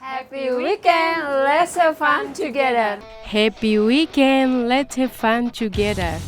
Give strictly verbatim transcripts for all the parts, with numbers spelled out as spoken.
Happy weekend, let's have fun together. Happy weekend, let's have fun together.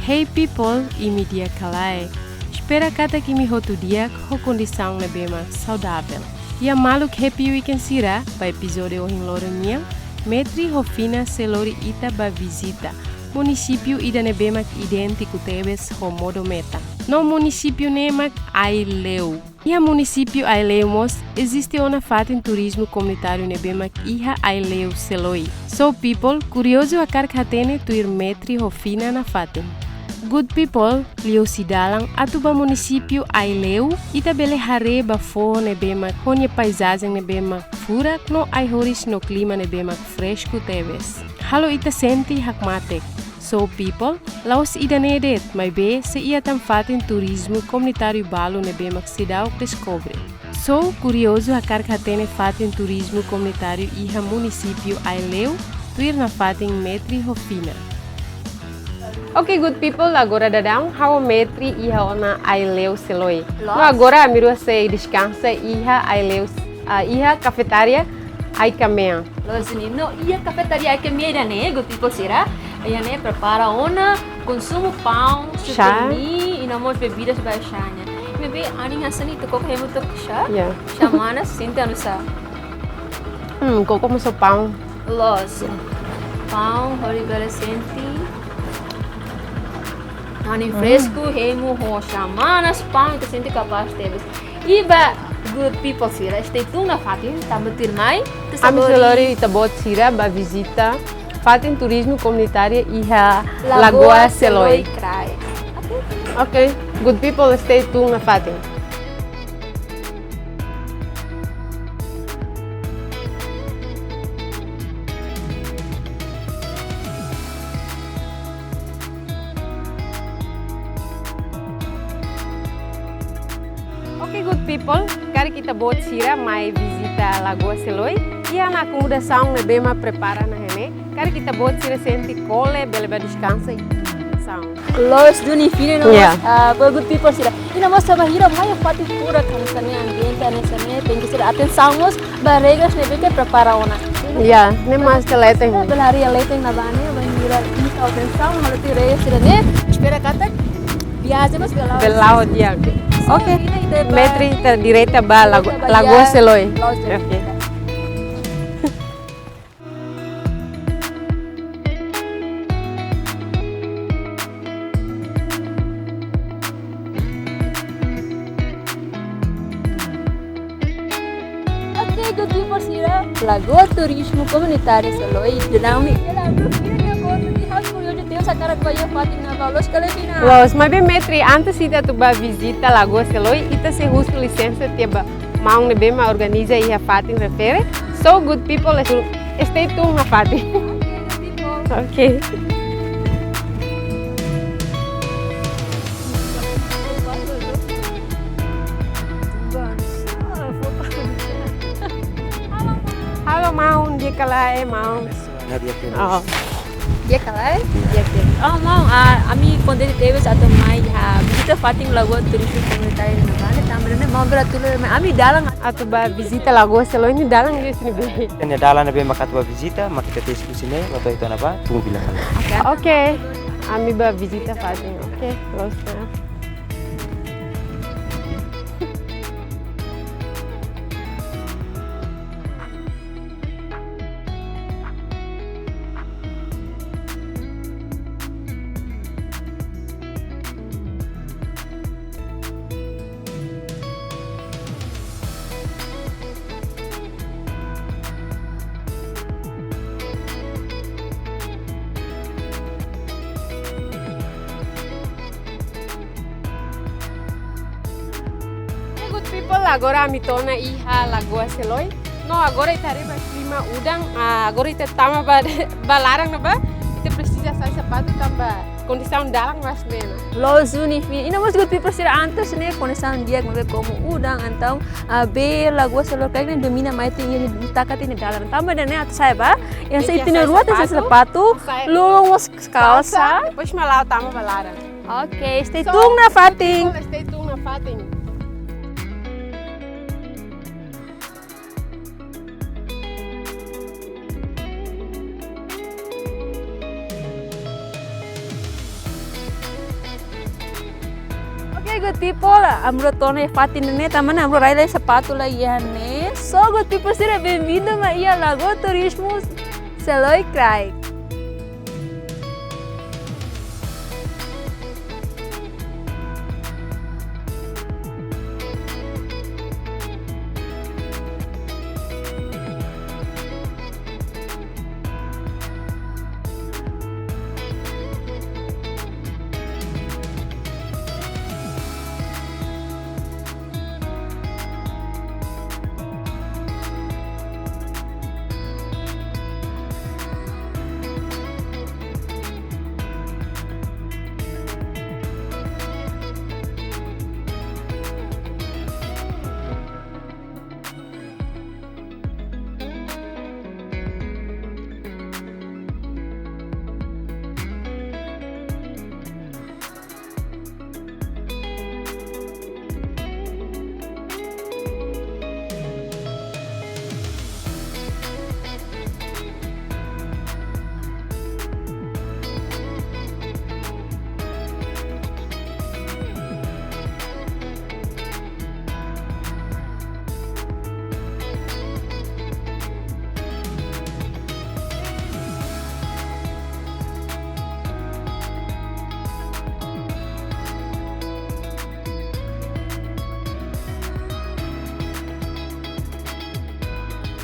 Hey people, imi di'ak ka lae? Espera katak imi hotu di'ak ho kondisaun ne'ebé mak saudavel. Iha maluk happy weekend sira, ba epizódiu ohin loron nian, Metri ho Fina sei lori ita ba vizita munisípiu ida ne'ebé mak idéntiku tebes ho modo Metan. No munisípiu ne'e mak Aileu. Iha munisípiu Aileu mós eziste ona fatin turizmu komunitáriu ne'ebé mak iha Aileu Seloi. So people, kuriozu hakarak hatene tuir Metri ho Fina nafatin. Good people, liuhusi dalan atu ba munisípiu Aileu, ita bele haree ba foho ne'ebé mak ho nia paizajen ne'ebé mak furak no ai-horis no klima ne'ebé mak fresku tebes. Halo ita sente hakmatek. So people, la'ós ida-ne'e de'it, maibé sei iha tan fatin turizmu komunitáriu balu ne'ebé mak seidauk deskobre. So, kuriozu hakarak hatene fatin turizmu komunitáriu iha munisípiu Aileu, tuir nafatin Metri ho Fina. Ok, good people, agora daudaun ha'u ho Metri iha ona Aileu Seloi. Loos. No agora ami rua sei deskansa iha Aileu, ah, iha kafetaria Aika Mean. Loos duni, no iha kafetaria Aika Mean ida-ne'e, good people sira, iha ne'e prepara ona konsumu paun, chá, suprini, i no mós bebidas ba chá nian. Maibé anin hanesan ne'e ita koko hemu took chá? Ya. Chá manas, sente oinsá? Hmm, koko mós paun. Loos. Ya. Paun, hodi bele sente. Anin, hmm, fresku, hemu ho chá manas, paun, ita sente kapás tebes. I ba good people sira, stay tuned nafatin, tanba tuirmai ita sei lori, ami sei lori ita-boot sira ba vizita fatin turizmu komunitáriu iha Lagoa, Lagoa Seloi, Seloi Kraik. Ok. Ok, good people, stay tuned nafatin. Ok, good people, karik ita-boot sira mai vizita Lagoa Seloi, iha ona akomodasaun ne'ebé mak prepara ona iha ne'e. Karik ita-boot sira sente kole, bele ba deskansa iha akomodasaun. Loos duni, Fina, no mós, ah, ba good people sira. I no mós, se bainhira mai iha fatin furak hanesan ne'e, ambiente hanesan ne'e, tenke ser atensaun mós ba regras ne'ebé ke prepara ona. Ya, ne'e mak ita leten. Bele haree leten ne'ebá ne'e, bainhira ita atensaun, halo tuir regras sira-ne'e, espera katak viajen mós bele la'o. Bele la'o di'ak. So, ok. Fina, ita ba, Metri, ita direta ba Lago-, direta ba Lagoa Seloi. Lagoa Seloi. Ok. Ok, good people sira, Lagoa Turizmu Komunitáriu Seloi. Daudaun ne'e, ya, la, bro, Fina, ya, kau tu di house, kuriozu tebes hakarak ba iha fatin ne'ebá, loos ka lae, Fina? Loos, maibé Metri, antes ita atu ba vizita Lagoa Seloi, ita sei husu lisensa tiha ba maun ne'ebé mak organiza iha fatin refere. So, good people, stay tuned nafatin. Ok. Halo, maun, di'ak ka lae, maun? Di'ak ka lae? Di'ak, di'ak. Oh, maun, ah, ami kontente tebes atu mai, ah, vizita fatin Lagoa Turizmu Komunitáriu ne'ebá ne'e, tanba ne'e maun bele hatudu mai ami dalan atu ba vizita Lagoa Seloi nia dalan ne'e hanesan ne'ebé. Nia dalan ne'ebé mak atu ba vizita, mak ita tesi husi ne'e, atu ita ona ba, tunggu bila kali. Ok. Ami ba vizita fatin, ok, loos ona. Oke, good people, agora ami to'o ona iha Lagoa Seloi. No, agora ita haree ba klima udan, ah, agora ita tama ba, ba laran ne'ebá, ita presiza sai sapatu tanba kondisaun dalan rasmena. Loos duni, Fina. I no mós good people sira, antes ne'e kondisaun di'ak maibé komu udan, entaun, ah, bee Lagoa Seloi Kraik ne'e domina mai tiha nia, nia taka tiha nia dalan. Tanba ne'e atu sai ba, ita-nia rua tenke sai sapatu, lulun mós kalsa, depois mak la'o tama ba laran. Oke, stay tuned nafatin. Stay tuned nafatin. Hey, good people, ami rua to'o ona iha fatin ne'e, tanba ne'e ami rua rai lai sapatu lai iha ne'e. So, good people sira, bem-vindo mai iha Lagoa Turizmu Seloi Kraik.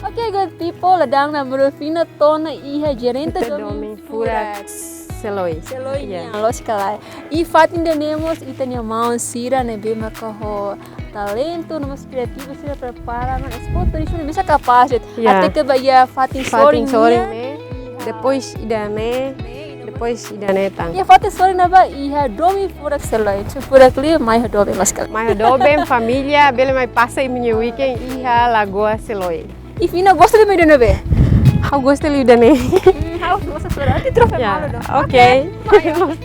Oke, good people, la dang na murufina tona iha Jerente Domin Furak Furak Seloi. Seloi nian, lójika lai. Iha fatin ida-ne'e mós ita-nia maun sira ne'ebé maka ho talentu no mós kriativu sira prepara ona Expo Turizmu ne'e mesa kapás de'it. Ya. Até ke ba iha fatin sorin nian. Depois ida-ne'e, depois ida-ne'e tan. Iha fatin sorin ne'ebá iha Domin Furak Seloi. Se furak liu mai hadomi, lójika lai. Mai hadomi, família, bele mai pasa imi-nia weekend iha Lagoa Seloi. I Fina gosta liu mai ida-ne'ebé? Ha'u gosta liu ida-ne'e. Hmm, ha'u gosta furak. Ati trofe malu dong. Oke. Oke, mai.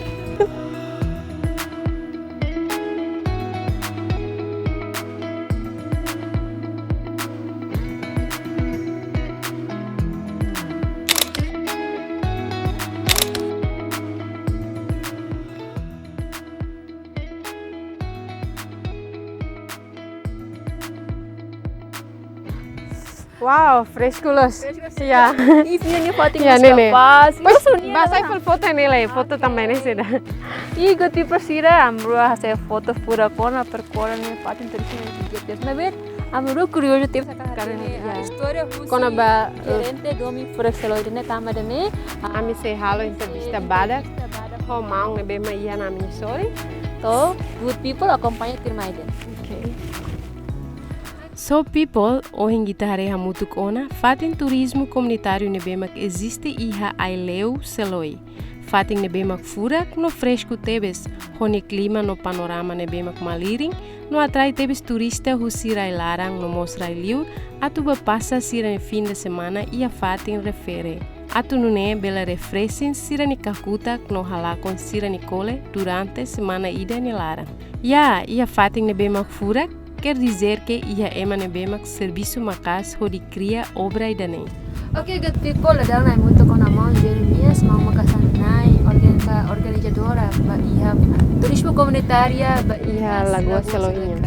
Wow, fresku loos. Fresku loos. Ya. I Fina nia fatin ne'e kapás. Depois ba sai fali foto ne'e lai, foto tanba ne'e seidauk. I good people sira, ami rua hasai foto furak ona, perkona ne'e fatin turizmu ne'e tiga tias. Ne'ebé ami rua kuriozu tebes karik istória husi kona-ba, eh, Jerente Domin Furak Seloi ne'e tanba ne'e. Ami sei halo entrevista badak ho maun ne'ebé mai iha ami-nia sorin. To'o, good people, akompaña tuirmai de'it. Oke. So people, ohin ita haree hamutuk ona fatin turizmu komunitáriu ne'ebé mak eziste iha Aileu Seloi. Fatin ne'ebé mak furak no fresku tebes, ho nia klima no panorama ne'ebé mak malirin, no atrai tebes turista husi rai-laran no mós rai-liur, atu ba pasa sira-nia fin de semana iha fatin refere. Atu nune'e bele refresh sira-nia kakutak no halakon sira-nia kole durante semana ida nia laran. Ya, iha fatin ne'ebé mak furak, quer dizer que iha ema ne'ebé mak servisu maka'as hodi kria obra ida-ne'e. Oke, good people, la dang nai hamutuk ho maun Jeremias, maun maka sai nai organiza-, organizadora ba iha turizmu komunitáriu ba iha Lagoa Seloi nian.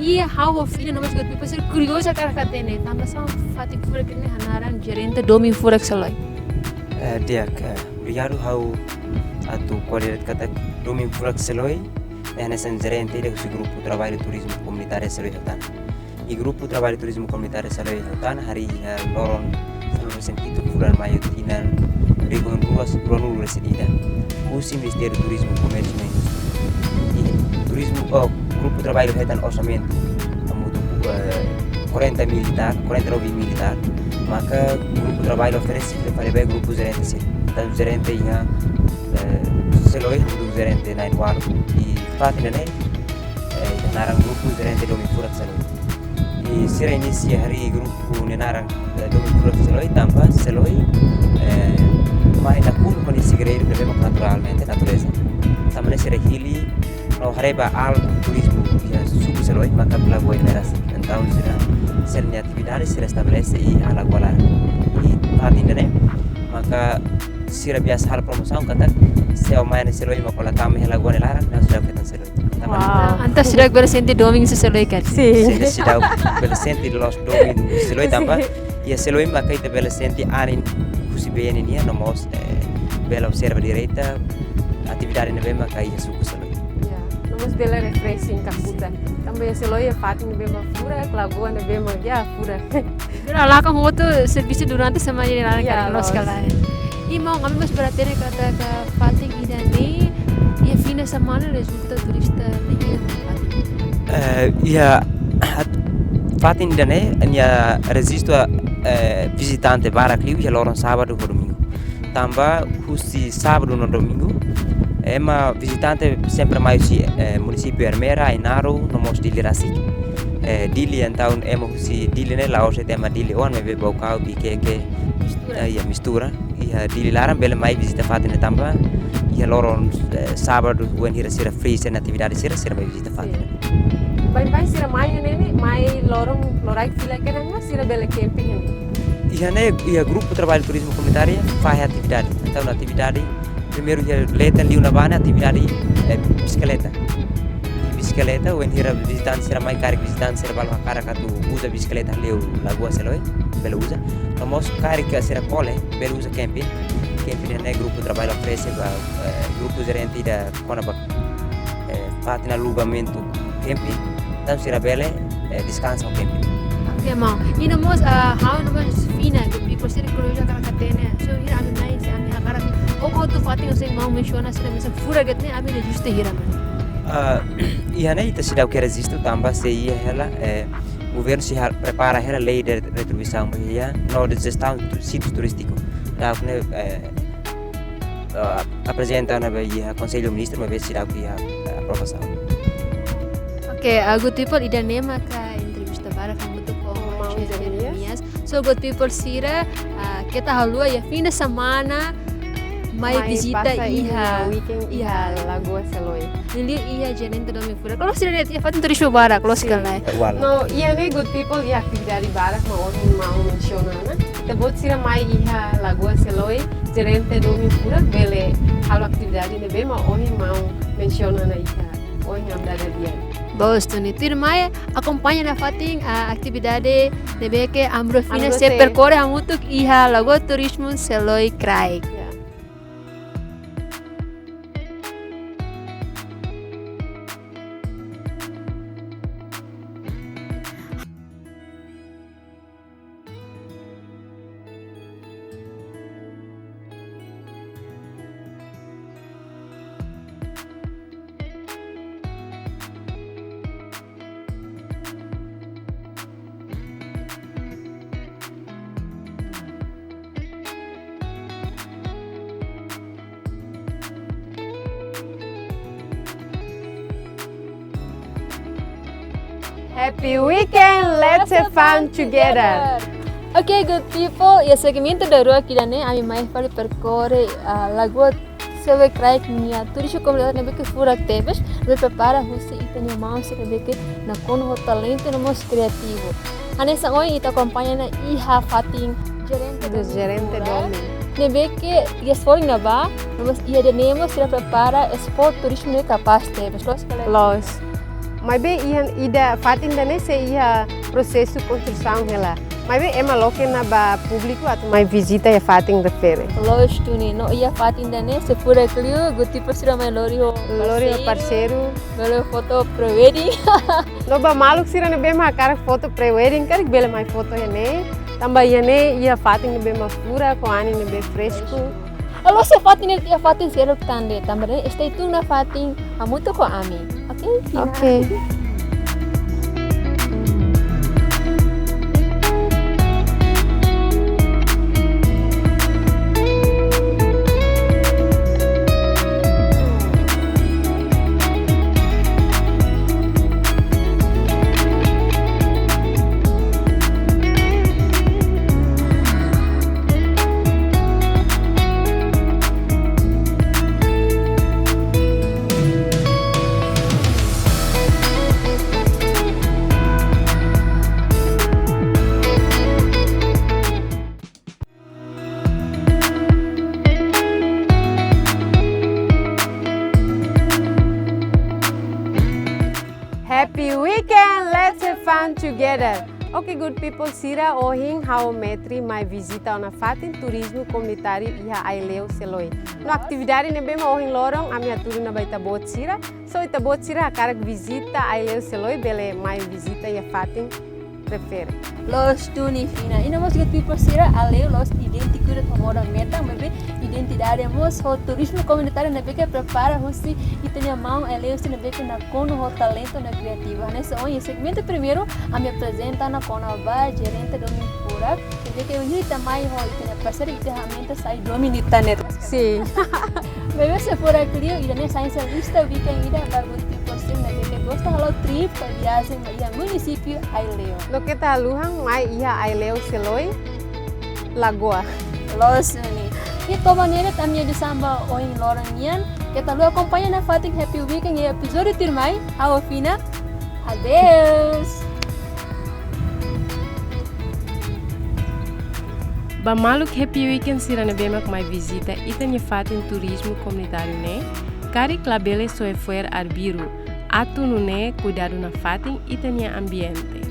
I ha'u ho Fina no mós good people sira kuriozu karik hatene, tanba sá fatin furak ne'e hanaran Jerente Domin Furak Seloi. Eh, di'ak, obrigadu, ha'u atu ko'alia de'it katak Domin Furak Seloi, eh, hanesan jerente ida husi Grupu Traballu Turizmu Komunitáriu Seloi Hotana. I Grupu Traballu Turizmu Komunitáriu Seloi Hotana harii iha loron sanulu-resin-hitu fulan Maiu tinan rihun rua, ruanulu-resin-ida. Husi Ministériu Turizmu, Komérsiu no Indústria. I turizmu, oh, grupu traballu hetan orsamentu hamutuk, eh, quarenta mil tar, quarenta e nove mil tar. Maka grupu traballu oferese fila fali ba grupu jerente sira. Tantu jerente iha, eh, Seloi, hamutuk jerente na'in-ualu. I fatin ida-ne'e, eh, hanaran grupu jerente Domin Furak Seloi. I sira inisia harii grupu ne'e naran, eh, Domin Furak Seloi tanba Seloi, eh, mai nakonu ho nia segredu ne'ebé mak naturalmente natureza. Tanba ne'e sira hili no haree ba alvu turizmu iha suku Seloi maka Lagoa Imerasi. Entaun sira, sira-nia atividade sira estabelese iha lagoa laran. I fatin ida-ne'e maka Sira biasa halo promosaun katak se ó mai iha Seloi mak ó la tama iha lagoa nia laran, entaun seidauk hetan Seloi. Tama. Wow. Entaun seidauk bele sente domin husi Seloi karik? Sin. Seidauk, seidauk bele sente loos domin husi Seloi tanba iha Seloi maka ita bele sente anin husi bee nian, no mós, eh, bele observa direta atividade ne'ebé maka iha suku Seloi. Ya, no mós bele refreshing kakutak. Tanba iha Seloi iha fatin ne'ebé mak furak, lagoa ne'ebé mak, ya, furak. Bele lakon hotu servisu durante semana ida-ne'e. Ya, karik loos, loos ka lae. I maun, ami mós bele hatene katak fatin ida-ne'e iha fina semana rezulta turista ne'e iha fatin. Eh, iha, fatin ida-ne'e nia rejistu, eh, vizitante barak liu iha loron sábadu ho domingu. Tanba husi sábadu no domingu ema vizitante sempre mai husi, eh, munisípiu Ermera, Ainaro, no mós Dili rasik. Eh, Dili, entaun ema husi Dili ne'e la'ós de'it ema Dili oan, maibé Baucau, Viqueque, mistura. Eh, ya, mistura. Iha Dili laran bele mai vizita fatin ne'e tanba iha loron, eh, sábadu, wainhira sira free sira-nia atividade sira, sira mai vizita fatin ne'e. Sin. Baibain sira mai ne'e, mai loron, loraik fila kedas, sira bele camping ne'e. Iha ne'e, iha grupu traballu turizmu komunitáriu fahe atividade. Entaun atividade, primeiru iha leten liu ne'ebá ne'e atividade, eh, bisikleta. I bisikleta, wainhira vizitante sira mai, karik vizitante sira balu hakarak atu uza bisikleta liu lagoa Seloi, bele uza. No mós karik sira kole, bele uza camping. Camping ne'e grupu traballu oferese ba, eh, grupu jerente ida kona-ba, eh, fatin alugamentu camping. Entaun sira bele, eh, deskansa iha camping. Oke, maun. I no mós, ah, ha'u no mós fina, ke people sira kuru ja kana katene. So, hira ami mai, se ami hakarak. Ou kau tu fatin, se maun mensiona, se ami furak de'it ne'e, ami rejistu hira, maun. Ah, iha ne'e ita seidauk rejistu tanba sei iha hela, eh, governu sei hal-, prepara hela lei de retribuisaun ba iha, no de jestaun tu-, sítiu turístiku. Daudaun ne'e, eh, eh, aprezenta ona ba iha Konsellu Ministru, maibé seidauk iha, eh, aprovasaun. Oke, ah, good people, ida-ne'e maka entrevista badak hamutuk ho Maun Jeremias. Jeremias. So, good people sira, ah, keta haluha iha fim de semana mai vizita pasa iha, iha weekend iha, iha Lagoa Seloi. Liuliu iha jerente domin furak. Kalau sira lihat iha fatin turizmu barak, loos ka lae. Sin. Wala. No, iha ne'e good people iha atividade barak mak ohin maun mensiona ona. Ita-boot sira mai iha Lagoa Seloi, jerente domin furak bele halo atividade ne'ebé mak ohin maun mensiona ona iha ohin ami dada di'ak. Boas, Tuni. Tuirmai akompaña nafatin, ah, atividade ne'ebé ke Amro Fina sei perkore hamutuk iha Lagoa Turizmu Seloi Kraik. Ya. Happy weekend, let's have fun together. Oke, good people, iha segmentu daruak ida-ne'e ami mai fali perkore, ah, Lagoa Seloi Kraik nia turizmu komunidade ne'ebé ke furak tebes, ne'ebé prepara husi ita-nia maun sira ne'ebé ke nakonu ho talentu no mós kreativu. Hanesan ohin ita akompaña ona iha fatin jerente domin furak. Jerente domin. Ne'ebé ke iha folin ne'ebá, no mós iha ida-ne'e mós sira prepara spot turizmu ne'ebé kapás tebes, loos ka lae? Loos. Maibé iha ida fatin ida-ne'e sei iha prosesu konstrusaun hela. Maibé ema loke ona ba públiku atu mai vizita iha fatin refere. Loos, Tuni, no iha fatin ida-ne'e sei furak liu, good people sira mai lori ho parseiru. Lori ho parseiru. Bele foto pre-wedding. No ba maluk sira ne'ebé mak hakarak foto pre-wedding, karik bele mai foto iha ne'e. Tanba iha ne'e iha fatin ne'ebé mak furak, ho anin ne'ebé fresku. Loos, iha fatin ne'e, iha fatin seluk tan de'it. Tanba ne'e stay tune nafatin hamutuk ho ami. Oke, Fina? Oke. Happy weekend, let's have fun together. Oke, good people sira, ohin ha'u Metri mai vizita ona fatin turizmu komunitáriu iha Aileu Seloi. No atividade ne'ebé mak ohin loron ami hatudu ona ba ita-boot sira. So ita-boot sira hakarak vizita Aileu Seloi, bele mai vizita iha fatin refere. Loos duni, Fina. I no mós good people sira, Aileu la'ós idéntiku de'it ho moda metan, maibé identidade mós ho turizmu komunitáriu ne'ebé ke prepara husi ita-nia maun Aileu sira ne'ebé ke nakonu ho talentu no kriativu. Hanesan ohin segmentu primeiru, ami aprezenta ona kona-ba jerente domin furak, ne'ebé ke unita mai ho ita-nia parseiru, ita aumenta sai domin ita-nia. Sin. Maibé se furak liu, ida-ne'e sai hanesan lista weekend ida ba good people sira ne'ebé ke gosta halo trip ka viajen ba iha munisípiu Aileu. No keta haluha mai iha Aileu Seloi, Lagoa. Loos duni. I kona-ba ne'e de'it ami-nia edisaun ba ohin loron nian. Keta haluha akompaña nafatin Happy Weekend iha epizódiu tuirmai. Ha'u Fina. Adeus. Ba maluk Happy Weekend sira ne'ebé mak mai vizita ita-nia fatin turizmu komunitáriu ne'e, karik labele soe fo'er arbiru, atu nune'e kuidadu nafatin ita-nia ambiente.